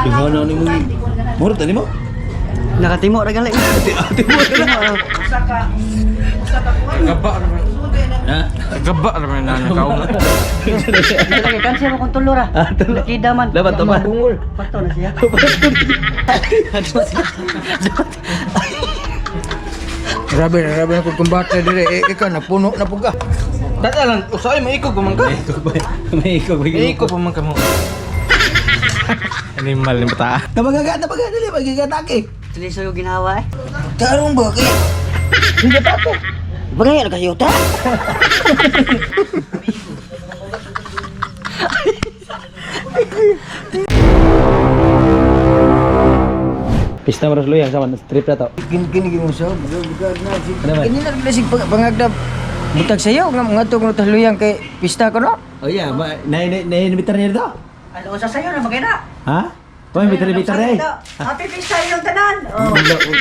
Ikaw na ni mo. Murot na nimo? Nakatimo ra gali. Ate mo na. Gaba naman. Ha? Gaba naman na nakaw. Hindi lagi kansi mo kung tulo ra. Ah, tulo. Nakida man. Dapat to ba? Pato na siya. Grabe na, grabe na kung kumbate dire. Eh, ikaw, napuno na po ka. Tata lang, usay maikog pa man ka. May ikog ba? May ikog ba? Maikog pa man ka mo. Animal ni bata. Tabagaga, tabaga, dali, magigatake. Tuloy sa ginawa eh. Tarong ba kay? Hindi pa to. Bagay na kayo ta. Pista mo luyang sama trip na to. Kini kini mo sa buka na si. Ano man? Kini na pala sig pangagdab. Butag sayo nga ngadto ko tahluyang kay pista ko no. Oh yeah, ma na na na niya dito. Ano sa sayo na bagay na? Ha? Toy, bitar bitar eh. Happy Pista yung tanan. Oh.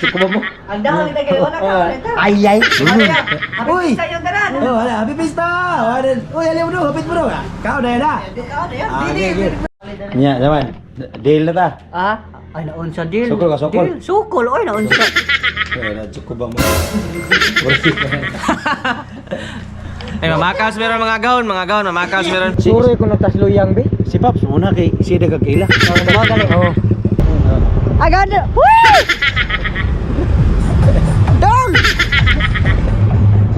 Cukup ba mo? Ang dami na kayo wala ka. Ay ay. Happy Uy! Pista yung tanan. Oh, wala, happy pista. Wala, uy, alam mo do, hapit mo do. Kau na na. Ikaw na yan. Ah, okay, okay. Nya, zaman. Deal na ta. Ah, ay naunsa deal. Sukol ka, sukol. Deal, sukol oy naunsa. Wala, cukup ba mo? Ay, mamakas meron mga gaon, mamakas meron. Sure ko no tasluyang be. Si Paps muna kay si daga kaila. Gali. Oh. Agad. Woo! Dol.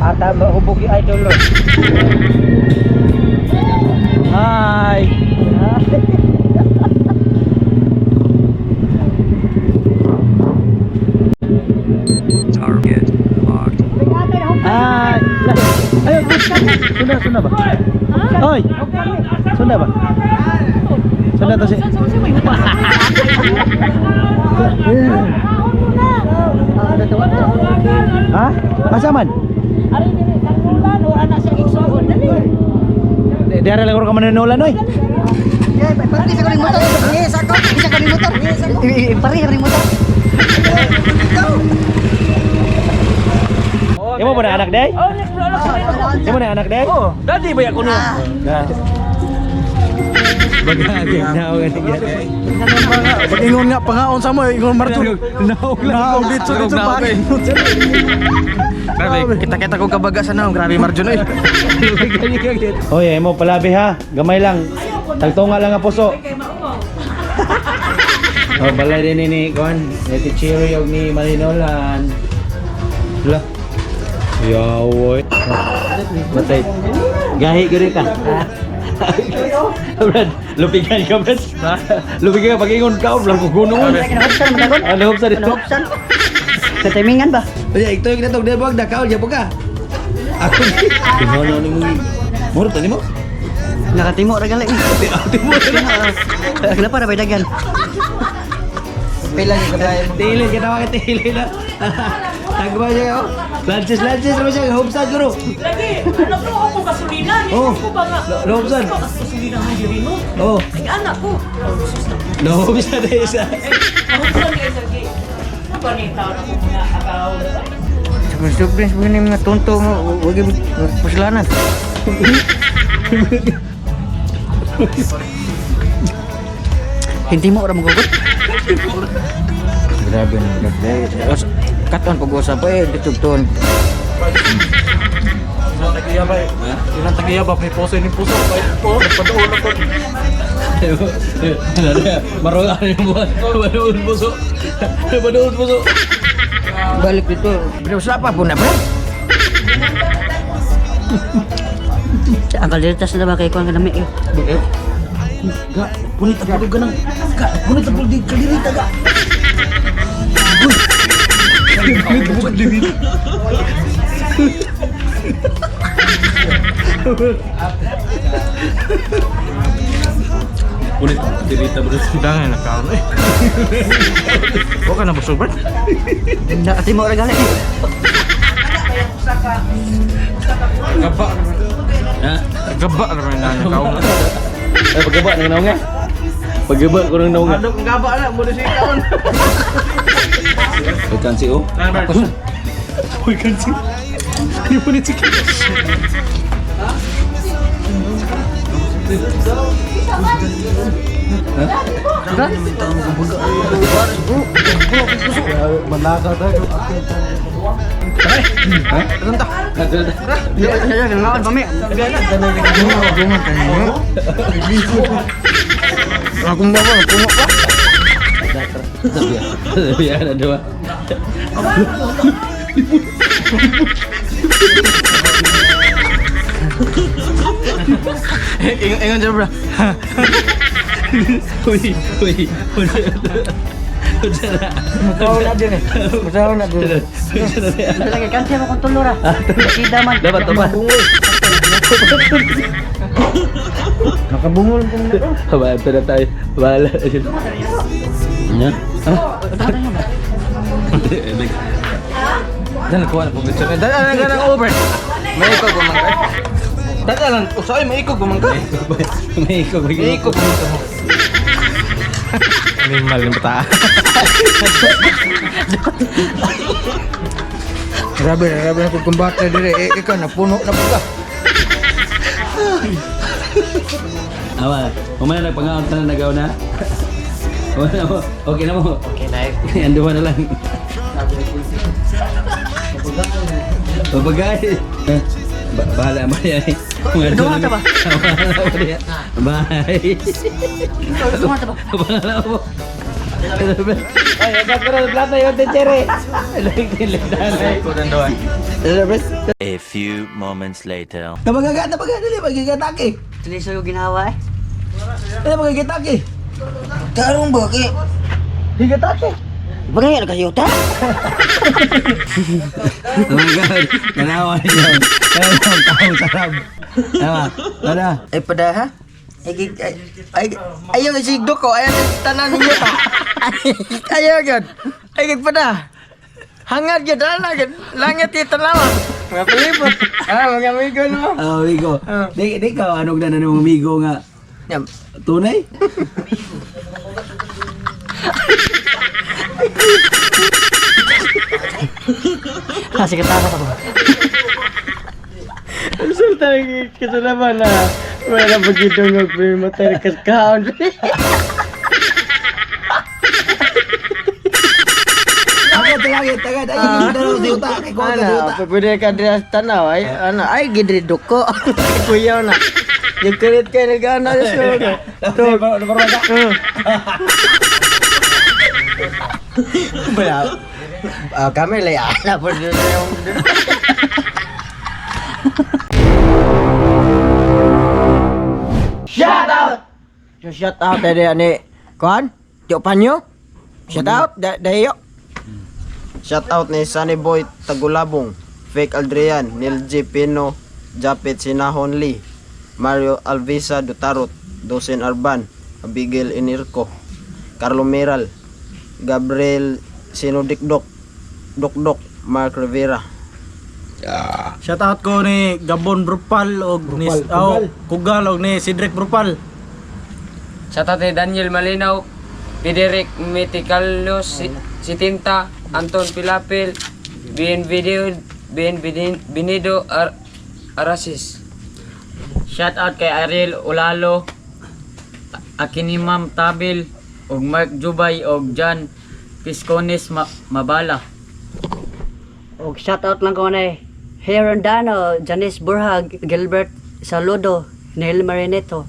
Ata ba hubog yung idol lo. Hi. Target locked. Hi. Ayo, sunda sunda ba? Hoy. Sunda ba? Sunda to si. Ha? Asa man? Ari diri kanulan o anak sa igsoon dali. Di ara lang ko manunulan oy. Pari sa kuning motor. Sa ko, isa kuning motor. Pari sa kuning motor. Imo ba na anak day? Imo na anak day? Oh, daddy ba ako no? Bagay na og Pag ingon nga pangaon sa mo, ingon Marjo. Naog lang. Naog dito dito Naog, pa. Grabe, kita-kita ko kabaga sa naong. Grabe Marjo no. eh. Hoy, imo palabi ha. Gamay lang. Tagtunga lang ang puso. Oh, balay din ni kuan. Ni Cherry og ni Malinolan. Lah. Yawoy. Matay. Gahi gud ka. Brad, lupigan ka, Brad. Lupigan ka, pag-ingon ka, blang kugunong. Nahupsan man dagon. Ano, hupsan dito? Nahupsan. Katimingan ba? Oye, ito yung kinatog, debog, dakaw, diyan po ka. Ako, ikaw na ni mo. Murot na ni mo? Nakatimo ra gali. Ate mo na. Kenapa ra dagan? Pila ni kabay mo. Tilid, kita ka tilid na. Tagba siya, oh. Lances, lances, naman siya, hupsan, guro. Lagi, ano ko ako gasolina, ni Oh. ko ba nga? Nahupsan. Ko gasolina man diri no. Oh, Ay anak ko. Sus na. nahupsan na isa. Nahupsan kay sa gi. Ano ba ni taon ako mga akaw? Sobrang sobrang ni mga tonto mo, wag puslanan. Hindi mo ra magugot. Grabe na grabe. Katon pag usap eh dito ton. Ilang tagiya ba? Ilang tagiya ba may puso ni puso pa po. Nagpaduol ako. Maroon ano yung buwan. Maroon puso. Maroon puso. Balik dito. Pero sa pa po na pre. Ang kaliritas na ba kay kuan kanami eh. Ga, punit ang pulog ganang. Ga, punit ang pulog di kalirita ga. Uy. Punit ang pulog kalirita. Punit ang kalirita bro. Dangan na kaon eh. Wa ka na busog, Brad. Nakatimo ra gali. Gaba naman. Ha? Gaba naman na nakaw. Ay, pagkaba nang naunga. Pagkaba ko nang naunga. Ano kung gaba na mo si kaon. Uy, kansi oh. Uy, kansi. Ano po si Malaka tayo. Ngaon pa mi. Akong baba, puno pa. Sabihan na diba? Ingon dyan, bro. Uy, uy, uy. Musaw na din eh. Musaw na din. Talaga kanti mo kung tulora. Sida man. Dapat to pa. Nakabungol ko na. Bahala na tayo. Bahala na yun. Ano? Ah? Dahil kuha na po picture. Dahil ang ganang over. May ikog gumangka. Dahil lang, usay may ikog gumangka. May ikog. May ikog gumangka. Animal yung bata. Grabe, grabe na kumbate dire. Eh, ikaw napuno na po ka. Awa, umana nagpangaon ka na nagaw na. Wala mo. Okay na mo. Okay na. Ando na lang. Babagay. Bahala mo yan. Duha ta ba? Bahala mo yan. Bye. Duha ta ba? Bahala mo. Ay, agad ko na plata yun, Cherry. A few moments later. Napagagat, napagagat, dali, magagatake. Tuloy sa ginawa eh. Dali, magagatake. Tarong ba kay? Higatake. Bagay na kayo ta. Oh my God. Nanawa niyo. Tanawa, tao sarap. Tama. Tara. Ay padaha. Ay ay ay ayaw isigdo ko ayaw tanan ninyo ta. Ayaw gyud. Ay gid pada. Hangad gyud ana gyud. Langit ti tanawa. Mga palibot. Ah, mga amigo no. Oh, amigo. Di, di ka, anong na ng amigo nga. Yam. Tunay? Kasi katawa ko. Resulta kasalaman na wala na pagkidungog pero matay kaskaon. Agad, agad, agad. Ay, hindi na di utak. Ikaw ka di Ana, utak. pag pwede ka dira sa tanaw, ay, ana, ay, gidri duko. Kuyaw na. Yung kulit kayo nag-ano sa Tug. Wala. Ah, kami lay ana po dito yung Shout out. So, shout out dali ani kuan? Tio Panyo. Shout out dayo. Shout out ni Sunny Boy Tagulabong, Fake Aldrian, Neil G. Pino, Japet Sinahon Lee, Mario Alvisa Dutarot, Dosen Arban, Abigail Inirco, Carlo Miral, Gabriel Sinodikdok, Dokdok, Mark Rivera. Shout out ko ni Gabon Brupal og ni oh, Kugal og ni Cedric Brupal. Shout out ni Daniel Malinaw, Frederick Meticallos, Sitinta, Anton Pilapil, Bienvenido, Bienvenido Arasis. Shout out kay Ariel Olalo, Akinimam Tabil, ug Mark Jubay og John Piscones Mabala. Og shout out lang ko na Heron Dano, Janice Burhag, Gilbert Saludo, Neil Marineto.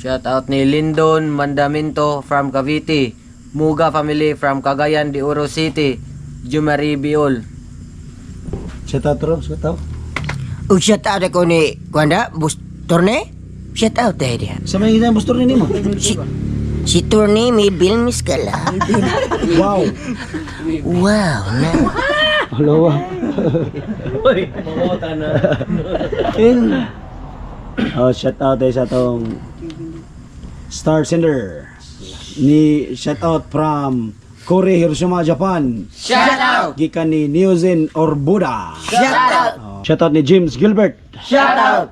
Shout out ni Lindon Mandaminto from Cavite, Muga family from Cagayan de Oro City, Jumari Biol. Shout out, bro. Shout out. Og shout out ako ni kuan da Bus Torne. Shout out dahil diha. Sa may ginang bustor ni mo. Si Torne may bill miskala. Wow. Wow, na. Hello. Uy, mamota na. Oh, shout out tayo sa tong Star Sender ni shout out from Kore, Hiroshima, Japan. Shout out. Gikan ni Neozen Orbuda. Shout out. Oh. Shout out ni James Gilbert. Shout out.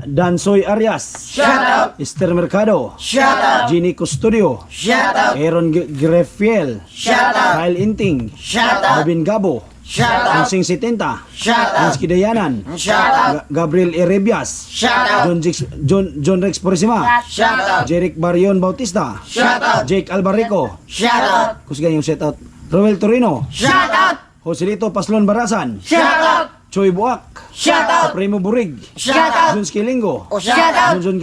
Dansoy Arias. Shout out. Esther Mercado. Shout out. Ginny Custodio. Shout out. Aaron Grefiel. Shout out. Kyle Inting. Shout out. Arvin Gabo. Shout out. Sing 70. Shout out. Rinski Dayanan. Shout out. Gabriel Erebias. Shout out. John, Jix, John, John Rex Purisima. Shout out. Jeric Barion Bautista. Shout out. Jake Albarico. Shout out. Kusgan yung shout out. Roel Torino. Shout out. Joselito Paslon Barasan. Shout out. Choi Buak. Shout out. Primo Burig. Shout out. Junski Linggo. Shout out. Junjun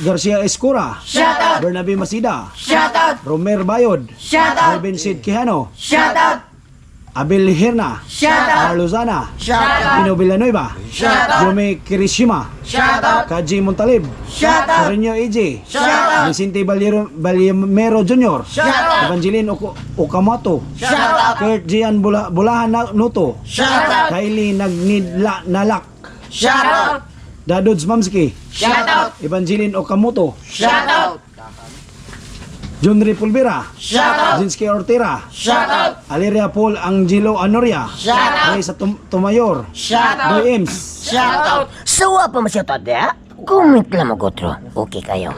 Garcia Escura. Shout out. Bernabe Masida. Shout out. Romer Bayod. Shout out. Ruben Sid Quijano. Shout out. Abel Hirna. Shout out. Carlos Zana. Shout out. Pino Villanueva. Shout out. Jome Kirishima. Shout out. Kaji Montalib. Shout out. Corinio AJ. Shout out. Vicente Balimero Jr. Shout out. Evangeline Okamoto. Shout out. Kurt Gian Bulahan Nuto. Shout out. Kylie Nagnidla Nalak. Shout out. Dadods Mamski. Shout out. Evangeline Okamoto. Shout out. Junri Pulvera. Shout out. Jinsky Ortera. Shout out. Aleria Paul Angelo Anoria. Shout out. Reyes Tumayor. Shout out. Boy Ems. Shout out. Sawa pa masyado, ah? Comment lang mo, Gotro. Okay kayo.